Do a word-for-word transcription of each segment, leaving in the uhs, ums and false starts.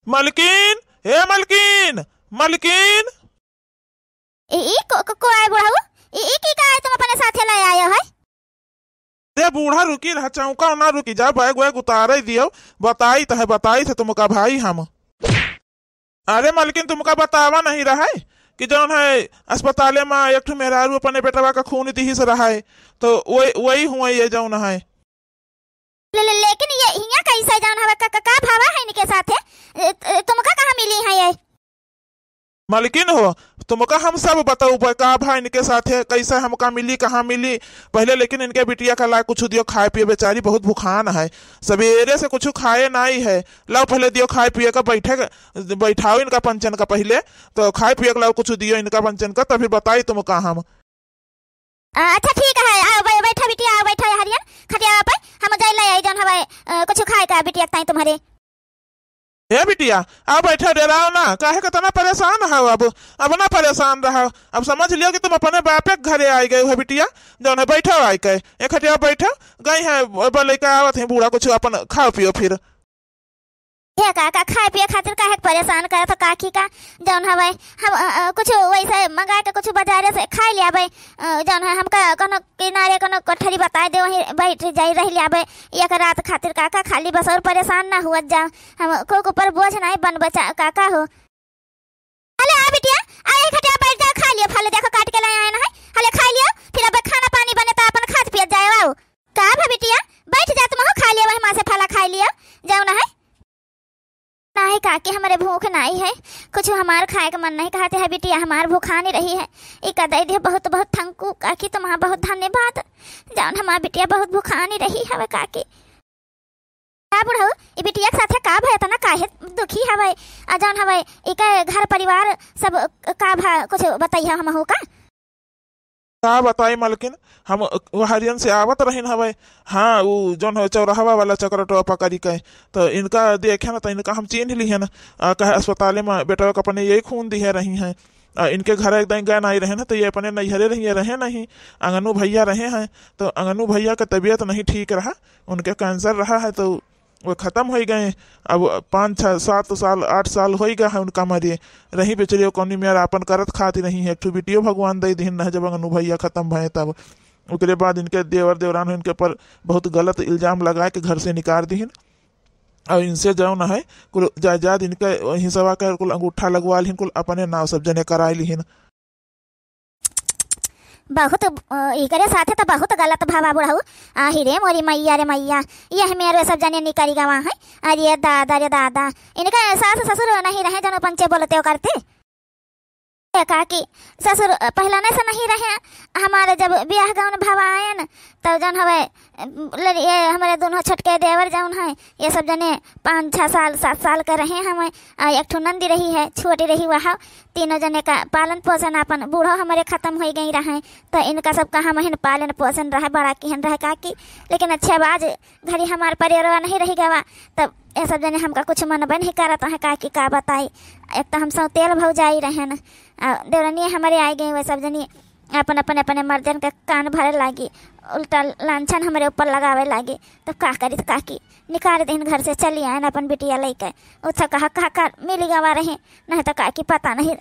मलकिन, हे मलकिन, मलकिन। ई, ई को, को, को आए बुढ़ऊ? ई, ई की का आए तुम अपने साथे ले आए हो है? अरे बूढ़ा रुकी रहा, चौका ना रुकी जा, बैग वैग उतारे दियो, बताई त है, बताई थे तुमका भाई हम। अरे मलकिन, तुमका बतावा नहीं रहा है कि जौन है अस्पताले में एक ठो मेहरारू अपने बेटवा का खून दिहिस रहा है, तो वही, वही हुआ ये जौन है। ले, ले, लेकिन ये हियाँ कैसे जौन हवे, का, का, का भावा है इनके साथे? ए, त-, तुमका कहाँ मिली है ये? मलकिन हो, तुमका हम सब बतउबे का भा इनके साथे, कैसे हमका मिली, कहाँ मिली। पहले लेकिन इनके बिटिया का ला कुछ दियो खाए पिए, बेचारी बहुत भुखान है, सवेरे से कुछ खाए नाई है। लाओ पहले दियो खाए पिए का, बैठे, बैठाओ इनका पंचन का पहले, तो खाए पिए का लाओ कुछ दियो इनका पंचन का, तभी बताई तुमका हम। अ, अच्छा ठीक है, आओ बै-, बैठा बिटिया, आओ बैठा हरियन, खटिया पे हम जाए ले आई जौन हवे, अ, कुछ खाए का बिटिया ताई तुम्हारे। ए बिटिया, आओ बैठा, डराओ ना, काहे के तना परेशान हो अब, अब ना परेशान रहो, अब समझ लियो कि तुम अपने बापे के घरे आए गए हो बिटिया, जौन है बैठो आए के, ए खटिया बैठो, गई है ब-, लइका आवत है बूढ़ा, कुछ अपन खाओ पियो फिर। हे काका, खाए पिए खातिर काहे के परेशान करत हो काकी का? जौन हवे, हम, अ, अ, कुछ वैसे मंगा के कुछ बाजारे से खाए ले आबे। अ, जौन है, हमका कोनो किनारे कोनो कोठरी बताए दे, वहीं बैठ जाई, रह ले आबे एक रात खातिर। काका, खाली बस और परेशान ना हुआ जा, हम को ऊपर बोझ नहीं बन बचा काका हो। हले आ बिटिया, आ एक खटिया बैठ जा, खा लियो, फल देखो काट के ले आए ना है, हले खा लियो, फिर अब खाना पानी बने तो अपन खात पियत जाए। आओ। का भा बिटिया, बैठ जा, तुमहू खा लियो, वही माँ से फला खाई लियो, जाओ ना है। नाही काकी, हमरे भूख नाही है, कुछ हमार खाए के मन नहीं कहते है बिटिया, हमार भूखानी रही है। ई का दे दे, बहुत बहुत थैंक यू काकी, तुम्हार बहुत धन्यवाद, जौन हमार बिटिया बहुत भूखानी रही हवे काकी। का बुढ़ऊ, ई बिटिया के साथे का भय, इतना काहे दुखी हवे? आ जौन हवे, ई के घर परिवार सब का भा, कुछ बतैया हमहू का? का बताई मलकिन, हम वहरियन से आवत रहिन हवे। हाँ, उ जौन है चौराहवा वाला चक्रोटवा पकड़ी के, तो इनका देखे न, तो इनका हम चीन्ह लिहे न। आ, कहे अस्पताले में बेटवा के अपने यही खून दिहे रही हैं। आ, इनके घर एकदम गए नहीं रहे न, तो ये अपने नैहरे रही, रहे नहीं। अंगनू भैया रहे हैं, तो अंगनू भैया के तबीयत नहीं ठीक रहा, उनके कैंसर रहा है, तो वो खतम होइ गए। अब पाँच, छः, सात साल, आठ साल होइ गए हैं उनका मरे। रही बेचारी कौनी मेर आपन करत खाती रही है। एक ठो बिटियो भगवान दे दिहिन न, जब अंगनू भैया खतम भए तब। ओकरे बाद इनके देवर देवरान इनके ऊपर बहुत गलत इल्जाम लगाए के घर से निकाल दिहिन। और इनसे जौन है, कुल जायदाद इनके हिस्सा के कुल अंगूठा लगवा लिहिन, कुल अपने नाव सब जने कराए लिहिन। बहुत, अ, एकरे साथे त बहुत गलत भवा बुढ़ऊ। आही रे मोरी मैया रे मैया, यह मेरे सब जने निकरी गवा है। अरे दादा रे दादा, इनका सास ससुर नहीं रहे जौन पंचे बोलते हो करते। ए काकी, ससुर, अ, पहलने से नहीं रहे। हमारे जब ब्याह गौन भवा आयन, तब जौन हवे, लड़-, ये हमारे दोनों छोटके देवर जौन है, ये सब जने पाँच छः साल, सात साल के रहे हमें। आ एक ठो नंदी रही है, छोटी रही, वह तीनों जने का पालन पोषण अपन, बूढ़ो हमारे खतम होइ गई रहे, तो इनका सब का हमहिन पालन पोषण रहे, बड़ा किहन रहे काकी। लेकिन अच्छा, अब आज घड़ी हमार परिवारवा नहीं रही गवा, तब ये सब जने हमका कुछ मनबे नहीं करत है काकी, का बताई। एक तो हम सौतेल भौजाई रहे न, आ देवरनिया हमारे आए गई, वह सब जनी अपन, अपन, अपने मर्दन के कान भरे लागी, उल्टा लांछन हमरे ऊपर लगावे लागी। तब का करी त काकी, निकाल देहिन घर से, चली आयन अपन बिटिया लइके। उ सब कहा, कहा, का मिली गवा रहे, नहीं तो काकी पता नहीं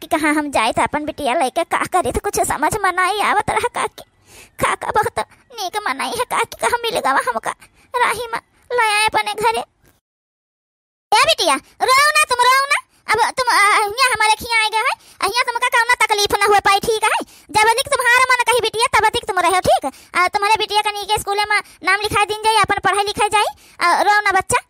कि कहाँ हम जाइत अपन बिटिया लइके, का करी त कुछ समझ में नाई आवत रहा काकी। काका बहुत नीक मनई है काकी, कहाँ मिली गवा हमका, राही में ले आए अपने घरे। ए बिटिया, रोओ ना तुम, रोओ ना। अब तुम, अ, हियाँ हमारे खियाँ आए गए हो, हियाँ तुमका कौनो तकलीफ ना हुए पाई, ठीक है? जब तक तुम्हारा मन कही बिटिया, तब तक तुम रहो, ठीक? आ, तुम्हारे बिटिया का नीके स्कूले में नाम लिखाई दिन जाई, अपन पढ़ाई लिखाई जाई। आ, रोओ ना बच्चा।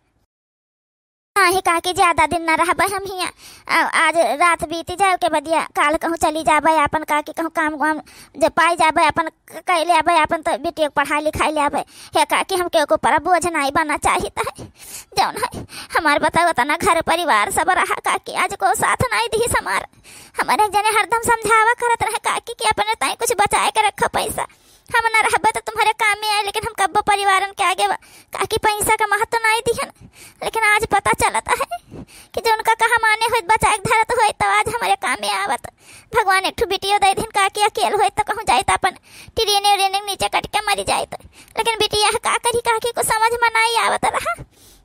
नाही काकी, ज्यादा दिन ना रहबे हम हियाँ। आ, आज रात बीती जाए के बदिया, काल कहूँ चली जाबे, अपन काकी कहूँ काम वाम जब पाई जाबे, अपन क-, कइ लेबे, अपन तो बिटिया के पढ़ाई लिखाई लेबे। हे काकी, हमके एको पर बोझ नाई बना चाहित है। जौन है, हमार बताओ, उतना घर परिवार सब रहा काकी, आज को साथ नाई दिहिस हमार। हमारे एक जने हरदम समझावा करत रहे काकी कि अपने ताई कुछ बचाए के रखो पैसा, हम ना रहबे तो तुम्हारे काम में आए, लेकिन हम कब्बो परिवारन के आगे बा-, काकी पैसा का महत्व नाई दिहन। लेकिन आज पता चलत है कि जो उनका कहा माने होइत, बचाए के धरत होइत, तो आज हमारे काम में आवत। भगवान एक ठो बिटियो दे दिन काकी, अकेल होइत तो कहूँ जाइत अपन ट्रेने उरेने के नीचे कट के मरी जाइत। लेकिन बिटिया का करी काकी, कुछ समझ में नाई आवत रहा।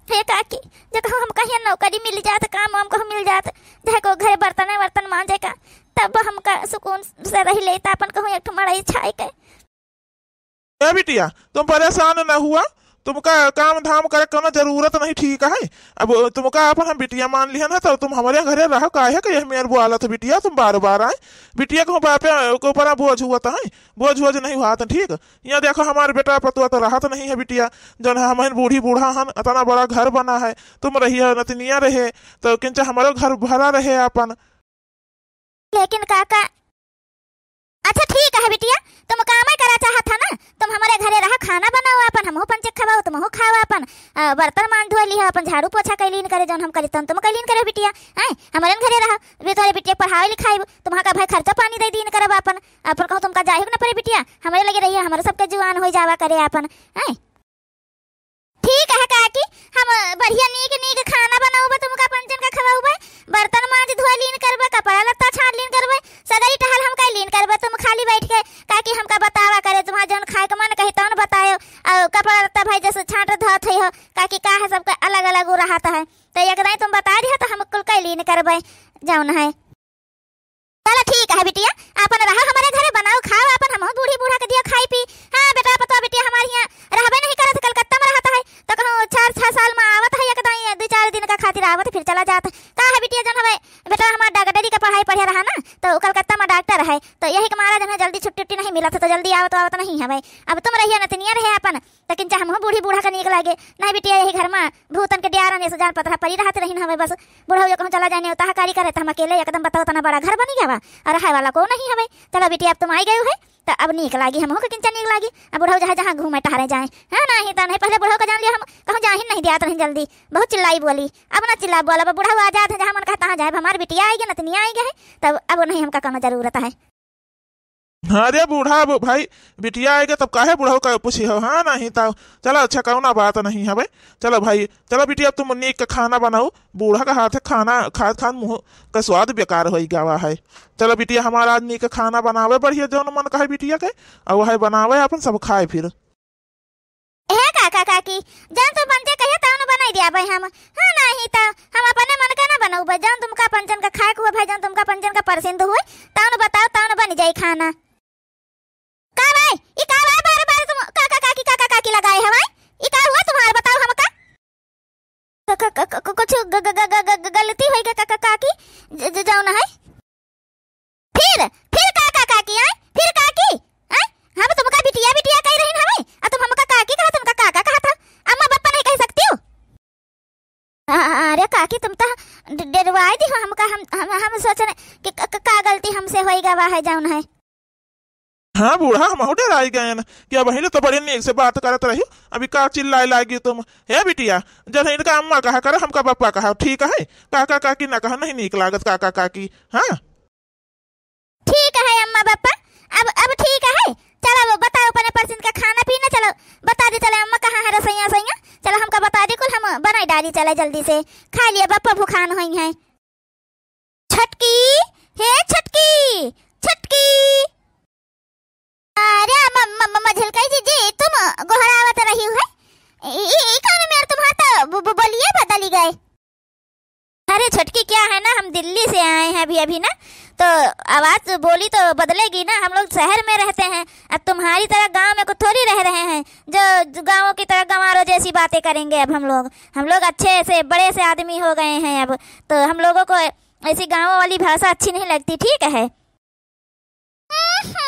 हे काकी, जे कहूँ हमका हियाँ नौकरी मिल जात, काम वाम कहूँ मिल जात, चाहे को घरे बर्तन वर्तन मांजे का, तब हमका सुकून से रही लेता, अपन कहूँ एक ठो मड़ई छाए के। ए बिटिया, तुम परेशान न हुआ, तुमका काम धाम करे कोनो जरूरत नहीं, ठीक है। अब तुमका अपन हम बिटिया मान लिहन है, तो तुम हमरे घरे रहो, काहे के यह मेर बोलत हो बिटिया, तुम बार बार आए। बिटिया कहूँ बापे के ऊपर बोझ हुआ तो है, बोझ वोझ नहीं हुआ तो ठीक। यहाँ देखो, हमार बेटा पतुआ तो रहत नहीं है बिटिया, जौन है हमहिन बूढ़ी बूढ़ा हन, इतना बड़ा घर बना है, तुम रहिए, नतनिया रहे, तो किंचा हमरो घर भरा रहे अपन। लेकिन काका, अच्छा ठीक है बिटिया, तुम कामे करा चाहत है ना, तुम हमरे घरे रहा, खाना बनाओ अपन, हमहू पंचे खवाओ, तुमहू खाओ अपन, अ, बर्तन मान धो लिहो, अपन झाड़ू पोछा कैलीन करे, जौन हम करी तौन तुम कैलीन करे बिटिया, हैं, हमरे घरे रहा, वे तोरे बिटिया के पढ़ाई लिखाई, तुम्हारा का भाई खर्चा पानी दे दीन करब अपन, अपन कहूँ तुमका जाए के न पड़े बिटिया, हमरे लगे रहिए, हमरे सबके जुआन हो जावा करे अपन, हैं। ठीक है काकी, हम बढ़िया नीक नीक खाना बनउबे, तुमका पंचन का खवउबे, बर्तन मांज धोए लीन करबे, कपड़ा लत्ता छाड़ लीन करबे, सगरी टहल हम कइ लीन करबे, तुम खाली बैठ के काकी हमका बतावा करे, तुम्हार जौन खाए के मन कही तौन बतायो, और कपड़ा लत्ता भाई जैसे छांट धोत हुई हो, काकी का है सबके अलग अलग उ रहत है, तो एक दाई तुम बता दिया तो हम कुल कइ लीन करबे, जौन है। चला ठीक है बिटिया, आपन रहा हमरे घरे, बनाओ खाओ आपन, हमहू बूढ़ी बूढ़ा के दियो खाई पी। हाँ बेटा पतोह बिटिया हमार हियाँ रहबे नहीं करत, कलकत्ता में रहत है, तो कहूँ चार छह साल में आवत है, एक दाई दो चार दिन का खातिर आवत फिर चला जात। का है बिटिया जौन हवे बेटा हमार डॉक्टरी का पढ़ाई पढ़े रहा ना, तो उ कलकत्ता में डॉक्टर है, तो यही के मारा जौन है जल्दी छुट्टी उट्टी नहीं मिलत है, तो जल्दी आवत आवत नहीं हवे। अब तुम रहिए नतनिया रहे आपन, लेकिन चाहे हमहू बूढ़ी बूढ़ा के नीक लागे। नहीं बिटिया, यही घर में भूतन के डियारन ऐसे जान पतरा परी रहत रहिन हमें बस। बुढ़ऊ जो कहूँ चला जाए, नेवता हकारी करे, तो हम अकेले एकदम बताओ तना बड़ा घर बनी गवा, और रहे वाला को नहीं हमें। चलो बिटिया, अब तुम आई गए है, तो अब नीक लागी, हमहू के किंचा नीक लागी। अब बुढ़ऊ जहाँ जहाँ घूमे टहरे जाए, हाँ, नहीं तो नहीं, पहले बुढ़ऊ का जान लिया हम, कहूँ जाहिन नहीं दियात रहिन जल्दी, बहुत चिल्लाई बोली। अब ना चिल्ला बोला, अब बुढ़ऊ आजाद है, जहाँ मन कहता तहाँ जाए, अब हमार बिटिया आई गए, नतनिया आई गए है, तब अब नहीं हमका कोनो जरूरत है। अरे बूढ़ा, अब भाई बिटिया आएगा तब काहे बुढ़ऊ का पूछी हो? हाँ, नहीं तो चलो, अच्छा, कौना बात नहीं है भाई। चलो भाई, चलो बिटिया, अब तुम नीक का खाना बनाओ। बूढ़ा का हाथ है खाना खात खात मुँह का स्वाद बेकार हो गवा है। चलो बिटिया, हमारा आज नीक का खाना बनावे बढ़िया, जौन मन कहे बिटिया के, और वह बनावे अपन सब खाए फिर। हे काका काकी, जौन तुम पंचे कहियो तौन बनाई दिया भाई हम। हाँ, नहीं तो हम अपने मन का ना बनउबे, जौन तुमका पंचन का खाए के हुए भाई, जौन तुमका पंचन का पसंद हुए, तौन बताओ, तौन बन जाई खाना। का भाई, ई का भाई, बार बार तुम काका काकी, काका काकी लगाए हो भाई? ई का हुआ तुम्हार, बताओ हमका। क-, क-, क-, क-, कुछ ग-, ग-, ग-, ग-, ग-, ग-, गलती होई ग-, क-, क-, काकी, ज-, ज-, जौन है। फिर, फिर काका काकी, आय? फिर काकी, आय? हम तुमका बिटिया, बिटिया कह रही हवे, आ तुम हमका काकी कहा, तुमका काका कहा था? अम्मा बप्पा नहीं कह सकती हो? आ, आ, अरे काकी, तुम तो ड-, डरवाई दी हो हमका, हम, हम, हम सोचने कि क-, क-, का गलती हमसे होई गवा है, जौन है। हाँ बूढ़ा, हमहू डेराई गएन कि अबहिन तो बड़े नीक से बात करत रही, अभी का चिल्लाए लागी तुम? हे बिटिया, जब इनका अम्मा कहा करे, हमका बप्पा कहा, ठीक है? काका काकी ना कहा, नहीं नीक लागत काका काकी। हाँ ठीक है अम्मा बप्पा, अब, अब ठीक है। चलो अब बताओ अपने परसिन का खाना पीना, चलो बता दे, चलो अम्मा कहाँ है रसोइया सैया, चलो हमका बता दे, कुल हम बनाई डाली, चलो जल्दी से खा लिया, बप्पा भुखान होई हैं। छोटकी, हे छोटकी, छोटकी। अरे म-, म-, म-, मझलकई जीजी, तुम गोहरावत रही हो? ई, ई, ई कौन मेर तुम्हार तो ब-, ब-, बोलिए बदली गए। अरे छोटकी, क्या है ना, हम दिल्ली से आए हैं अभी, अभी ना, तो आवाज़ बोली तो बदलेगी ना। हम लोग शहर में रहते हैं, अब तुम्हारी तरह गांव में को थोड़ी रह रहे हैं, जो गाँवों की तरह गंवारों जैसी बातें करेंगे। अब हम लोग, हम लोग अच्छे से बड़े से आदमी हो गए हैं, अब तो हम लोगों को ऐसी गाँवों वाली भाषा अच्छी नहीं लगती, ठीक है? हम्म,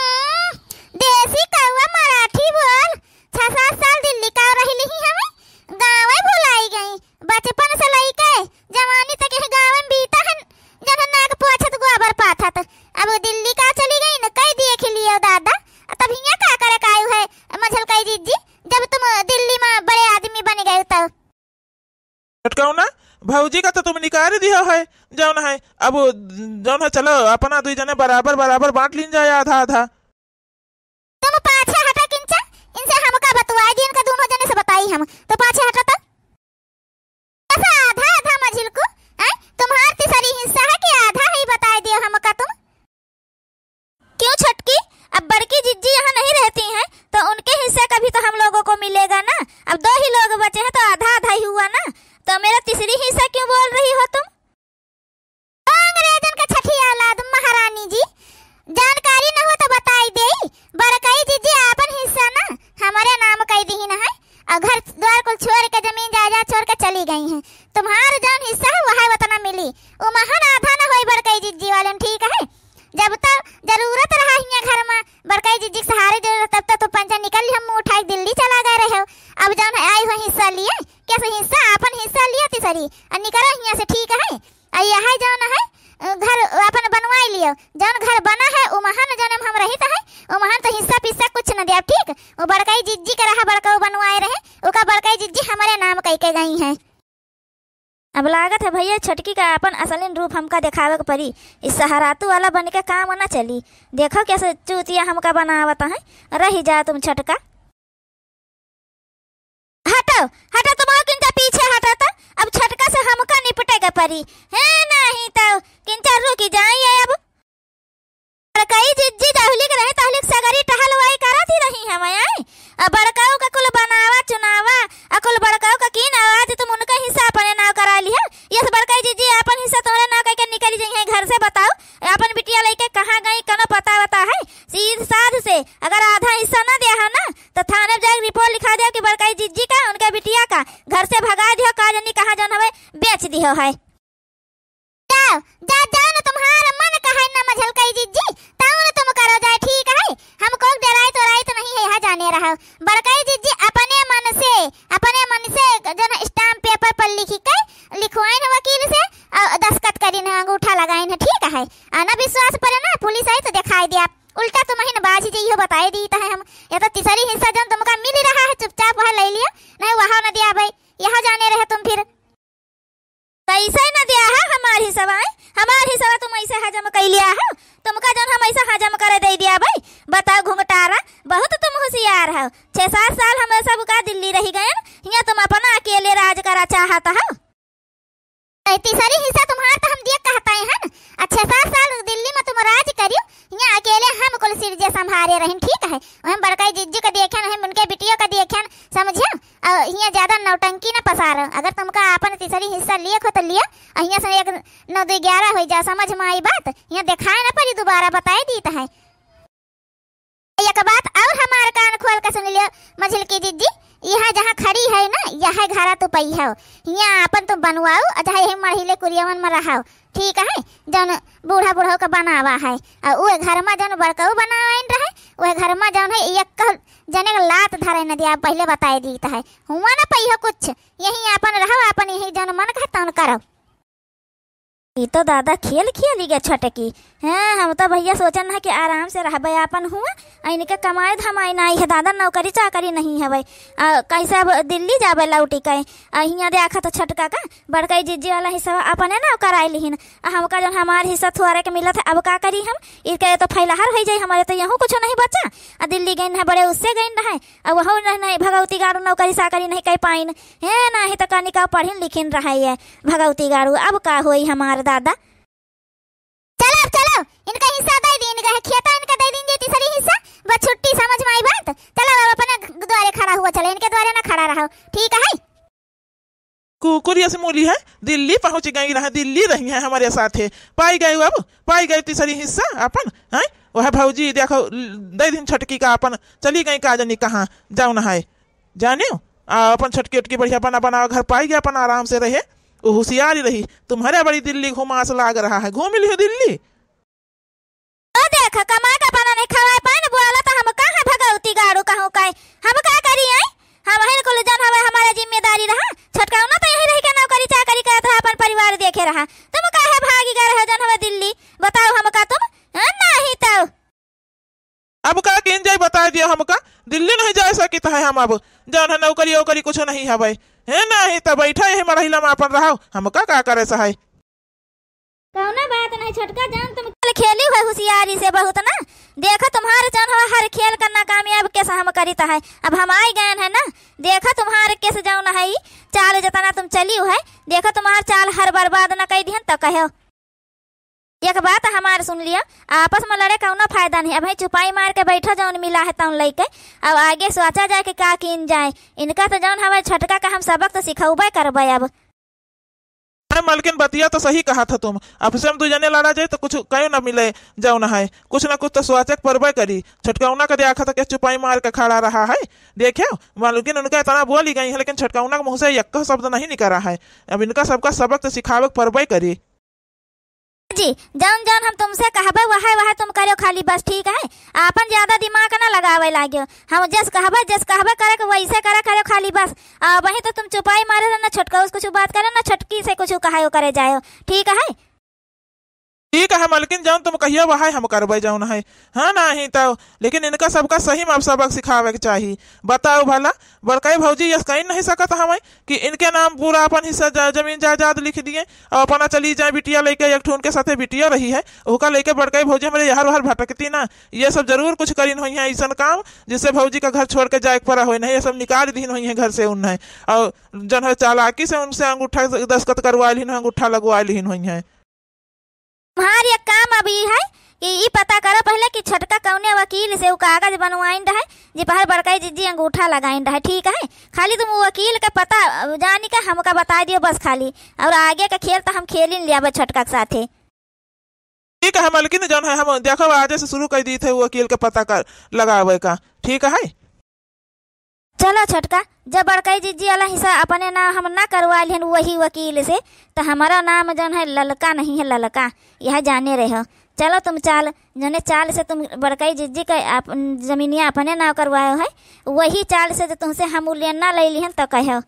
देसी कौआ मराठी बोल, छह सात साल दिल्ली का रही ली हमें, गाँवे भुलाई गई। बचपन से लइके जवानी तक यह गाँव में बीता है, जब नाक पोछत गोबर पाथत। अब दिल्ली का चली गई न, कई दिए खिलियो दादा। तब हियाँ का करे कायु है मझलकई जीजी, जब तुम दिल्ली में बड़े आदमी बन गए तब? छोटकौना, भौजी का तो तुम निकाल दिया है, जौन है, अब जौन है, चलो अपना दुई जने बराबर बराबर बांट लीन जाए, आधा आधा। तुम पाछे हटा किंचा, इनसे हमका बतुआई दी, इनका दोनों जने से बताई हम, तो पाछे हटा तो। बस आधा आधा मझिल को, हैं? तुम्हार तीसरी हिस्सा है कि आधा ही बताई दियो हमका तुम? क्यों छोटकी, अब बड़की जिज्जी यहाँ नहीं रहती हैं, तो उनके हिस्से का भी तो हम लोगों को मिलेगा ना। अब दो ही लोग बचे हैं, तो आधा आधा ही हुआ ना। उ महान आधा न होई बड़कई जिज्जी वाले में, ठीक है? जब तो जरूरत रहा हियाँ घर में, बड़कई जिज्जी के सहारे जरूरत, तब तो तू पंचा निकल ली, हम मुँह उठाए दिल्ली चला गए रहे हो। अब जौन है आई हो हिस्सा लिए, कैसे हिस्सा, आपन हिस्सा लियो तिसरी, और निकलो हियाँ से, ठीक है? आ यह है जौन है, अ, घर आपन बनवाई लियो, जौन घर बना है, उ महान जौन में हम रहित है, उ महान तो हिस्सा पिस्सा कुछ न देब, ठीक? वो बड़कई जिज्जी के रहा, बड़कऊ बनवाए रहे, ओका बड़कई जिज्जी हमरे नाम कई के गई हैं। अब लागत है भैया, छोटकी का आपन असलिन रूप हमका देखावे के पड़ी। इस सहारातू वाला बन के काम न चली। देखो कैसे चूतिया हमका बनावत है। रही जा तुम छोटका। हटो, हटो, तुम और किंचा पीछे हटो तो। अब छोटका से हमका निपटे के पड़ी। है नहीं तो किंचा रुकी जाइए अब। बड़कई जिज्जी जहुली के रहे, तहुली के सगरी टहलवाई करत ही रही हम, आए। अब बड़कऊ का कुल बनावा, चुनावा, आ कुल बड़कऊ का कीन आवाज, तुम उनका हिस्सा अपने नाव करा लिहा। यस बड़कई जिज्जी अपन हिस्सा तुम्हरे नाव कइके निकली जइहैं घर से, बताओ। अपन बिटिया लइके कहाँ गई, कनो पता वता है? सीध साध से अगर आधा हिस्सा ना दिया है ना, तो थाने जाके रिपोर्ट लिखा दिया कि बड़कई जिज्जी का, उनके बिटिया का घर से भगा दियो, का जानी कहाँ जौन हवे बेच दियो है। जाओ, जा, जाओ न, तुम्हार मन कहे न मझलकई जिज्जी, तऊ न तुम करो जाए, ठीक है? हमको डराइत वराइत नहीं है, यहाँ जाने रहो। बड़कई जिज्जी अपने मन से, अपने मन से जौन stamp paper पर लिखि के लिखवाइन वकील से, और दस्तखत करिन है, अंगूठा लगाइन है, ठीक है? आ न विश्वास परे ना, पुलिस आई तो देखाई दिया, उल्टा तुम ही न बाझ जइहो, बताए दीत है हम। या तो तिसरी हिस्सा जौन तुमका मिल रहा है, चुपचाप वह ले लियो, नहीं वह न दिया भाई, यहाँ जाने रहे तुम फिर। कैसे न दिया है हमार हिस्सा, आए? हमार हिस्सा तुम ऐसे हजम कइ लिया है, तुमका जौन हम ऐसे हजम करे दे दिया भाई। बताओ घुंघटारा, बहुत तुम होशियार हो। छह सात साल हम सब का दिल्ली रही गए, हियाँ तुम अपना अकेले राज करा चाहत हो। ए, तिसरी हिस्सा तुम्हार तो हम दिए कहता है न। अच्छा, सात साल दिल्ली में तुम राज करियो, हियाँ अकेले हम कुल सिरजे संभारे रहिन, ठीक है? वहीं बड़कई जिज्जी का देखेन, वहीं उनके बिटियों का देखेन, समझियो? और हियाँ ज्यादा नौटंकी न पसारो। अगर तुमका आपन तिसरी हिस्सा लिए खो तो लियो, और हियाँ से एक नौ दो ग्यारह हो जा, समझ में आई बात? हियाँ देखाए न पड़ी दोबारा, बताए दीत है। एक बात और हमार कान खोल के सुन लियो, मझिलकी जिज्जी, यहाँ जहाँ खड़ी है ना, यह घरा तू पई हो। हियाँ आपन तू बनवाऊ, और चाहे यही मढ़ीले कुरियवन में रहो, ठीक है? जौन बूढ़ा बूढ़ऊ के बनावा है, और उ घर में जौन बड़कऊ बनावाइन रहे, उ घर में जौन है एक जने के लात धरे न दिया, पहले बताए दीत है। हुआ न पई हो कुछ, यही आपन रहो, आपन यही जौन मन कहे तौन करो। ई तो दादा खेल खेली गे छोटकी। हाँ, हम तो भैया सोचन है कि आराम से रहबे आपन हुआ, आ इनके कमाई धमाई नाई है दादा, नौकरी चाकरी नहीं हवे। आ, कैसे अब दिल्ली जाबे लौटी के? आ, हियाँ देखा तो छोटका का बड़कई जिज्जी वाला हिस्सा अपने नाव कराई लिहिन। आ, हमका जौन हमार हिस्सा थोड़े के मिलत है, अब का करी हम? इनके तो फैलहार होइ जाई, हमारे तो यहूँ कुछ नहीं बचा। आ, दिल्ली गइन है, बड़े उससे गइन रहे, अब वहू नहीं, नहीं, भगवती गाड़ू नौकरी साकरी नहीं कइ पाइन। हे, नाही तो कनिका पढ़िन लिखिन रहे ये भगवती गाड़ू। अब का होई हमार दादा? चलो, अब चलो, इनका हिस्सा दे दीन, इनका खेता इनका दे दीन जे तीसरी हिस्सा, बस छुट्टी, समझ में आई बात? चलो, अब अपने द्वारे खड़ा हुआ चलो, इनके द्वारे ना खड़ा रहो, ठीक है? कुकुर यस मूली है, दिल्ली पहुँच गई रहा, दिल्ली रही है हमारे साथे। पाई गए अब, पाई गए तीसरी हिस्सा अपन, हैं? वह भौजी देखो, दे दिन छोटकी का अपन, चली गई का जानी कहाँ, जौन है। जानियो, आ अपन छोटकी ओटकी बढ़िया बना बनावा घर पाई गए, अपन आराम से रहे। वो होशियारी रही, तुम्हारे बड़ी दिल्ली घुमास लाग रहा है, घूम लियो दिल्ली। ओ देख, कमा के बना नहीं खवाए पाए न, बोला तो हम का है भगवती गाड़ू कहूँ का है? हम का करी आई? हम हिन कुल जन हवे, हमारे जिम्मेदारी रहा। छोटका ना तो यही रही के नौकरी चाकरी करत रहा, अपन परिवार देखे रहा। तुम काहे भागी गए रहे जन हवे दिल्ली? बताओ हमका तुम। हाँ, नहीं तो। अब का किन जाई बता दियो हमका, दिल्ली नहीं जा सकित है हम अब। जौन है नौकरी ओकरी कुछ नहीं हवे। हे नहीं तो बैठा यही मड़हिला में अपन रहो, हमका का करे सहाय। कौनो बात नहीं छोटका, जान तुम खेल खेली हो होशियारी से बहुत ना। देखो तुम्हारे जौन हो हर खेल का नाकामयाब केस हम करित है। अब हम आई गए हैं ना, देखो तुम्हारे केस जौन है, चाल जतना तुम चली है, देखो तुम्हार चाल हर बर्बाद न कई दिहन तो कहो। एक बात हमार सुन लियो, आपस में लड़े कौनो फायदा नहीं। अब है चुपाई मार के बैठो, जौन मिला है तौन लइके। अब आगे सोचा जाए कि का कीन जाए। इनका तो जौन हवे छोटका का हम सबक तो सिखौबे करबे अब। अरे मलकिन, बतिया तो सही कहा था तुम। अब से हम दू जने लड़ा जाए तो कुछ कहीं ना मिले, जौन है कुछ ना कुछ तो सोचे के परबे करी। छोटकौना का देखा था कि चुपाई मार के खड़ा रहा है। देखे मलकिन, उनका इतना बोली गई है, लेकिन छोटकौना के मुँह से यक्का शब्द नहीं निकला है। अब इनका सबका सबक तो सिखावे के परबे करी। जी, जौन जौन हम तुमसे कहबे, वहै वहै तुम करेउ खाली बस, ठीक है? आपन ज्यादा दिमाग ना लगावै लाग्यो। हम जस कहबे, जस कहबे करे के, वैसे करे करेउ खाली बस। अबहीं तो तुम चुपाई मारे रहो, ना छोटका से कुछ बात करे, ना छोटकी से कुछ कहायो करे जायो, ठीक है? ठीक है मलकिन, जौन तुम कहियो वहै हम करबै, जौन है। हाँ, नाहीं तो, लेकिन इनका सबका सही में अब सबक सिखावै के चाही। बताओ भला, बड़कई भौजी यस कहि नहीं सकत हवै कि इनके नाम पूरा अपन हिस्सा जा-, जमीन जायदाद लिख दिए और अपना चली जाए बिटिया लइके, एक ठो उनके साथे बिटिया रही है, ओका लइके बड़कई भौजी हमरे यहर वहर भटकती ना। ये सब जरूर कुछ करिन होइहैं अइसन काम, जिससे भौजी का घर छोड़ के जाए के परा होय। नहीं, ये सब निकाल दीन होइहैं घर से उन्हें। और जौन है चालाकी से उनसे अंगूठा दस्तखत करवा लिहिन, अंगूठा लगवा लिहिन होइहैं। तुम्हार एक काम अब ई है कि ई पता करो पहिले कि छोटका कौने वकील से उ कागज बनवाइन रहे, जे पहर बड़कई जिज्जी अंगूठा लगाइन रहे, ठीक है? खाली तुम उ वकील के पता, अ, जानी के हमका बताइ दियो बस खाली, और आगे के खेल तो हम खेलिन लियाबे छोटका के साथे। ठीक है मलकिन, जौन है हम देखो आज से शुरू कर दी थे वकील के पता कर लगावे का, ठीक है? चलो छोटका, जब बड़कई जिज्जी वाला हिस्सा अपने नाम हम ना करवा लिहन वही वकील से, तो हमारा नाम जौन है ललका नहीं है, ललका, यह जाने रहो। चलो तुम चाल, जौने चाल से तुम बड़कई जिज्जी के आप जमीनिया अपने नाम करवायो है, वही चाल से जो तुमसे हम उ लेना ले लिहन तो कहो।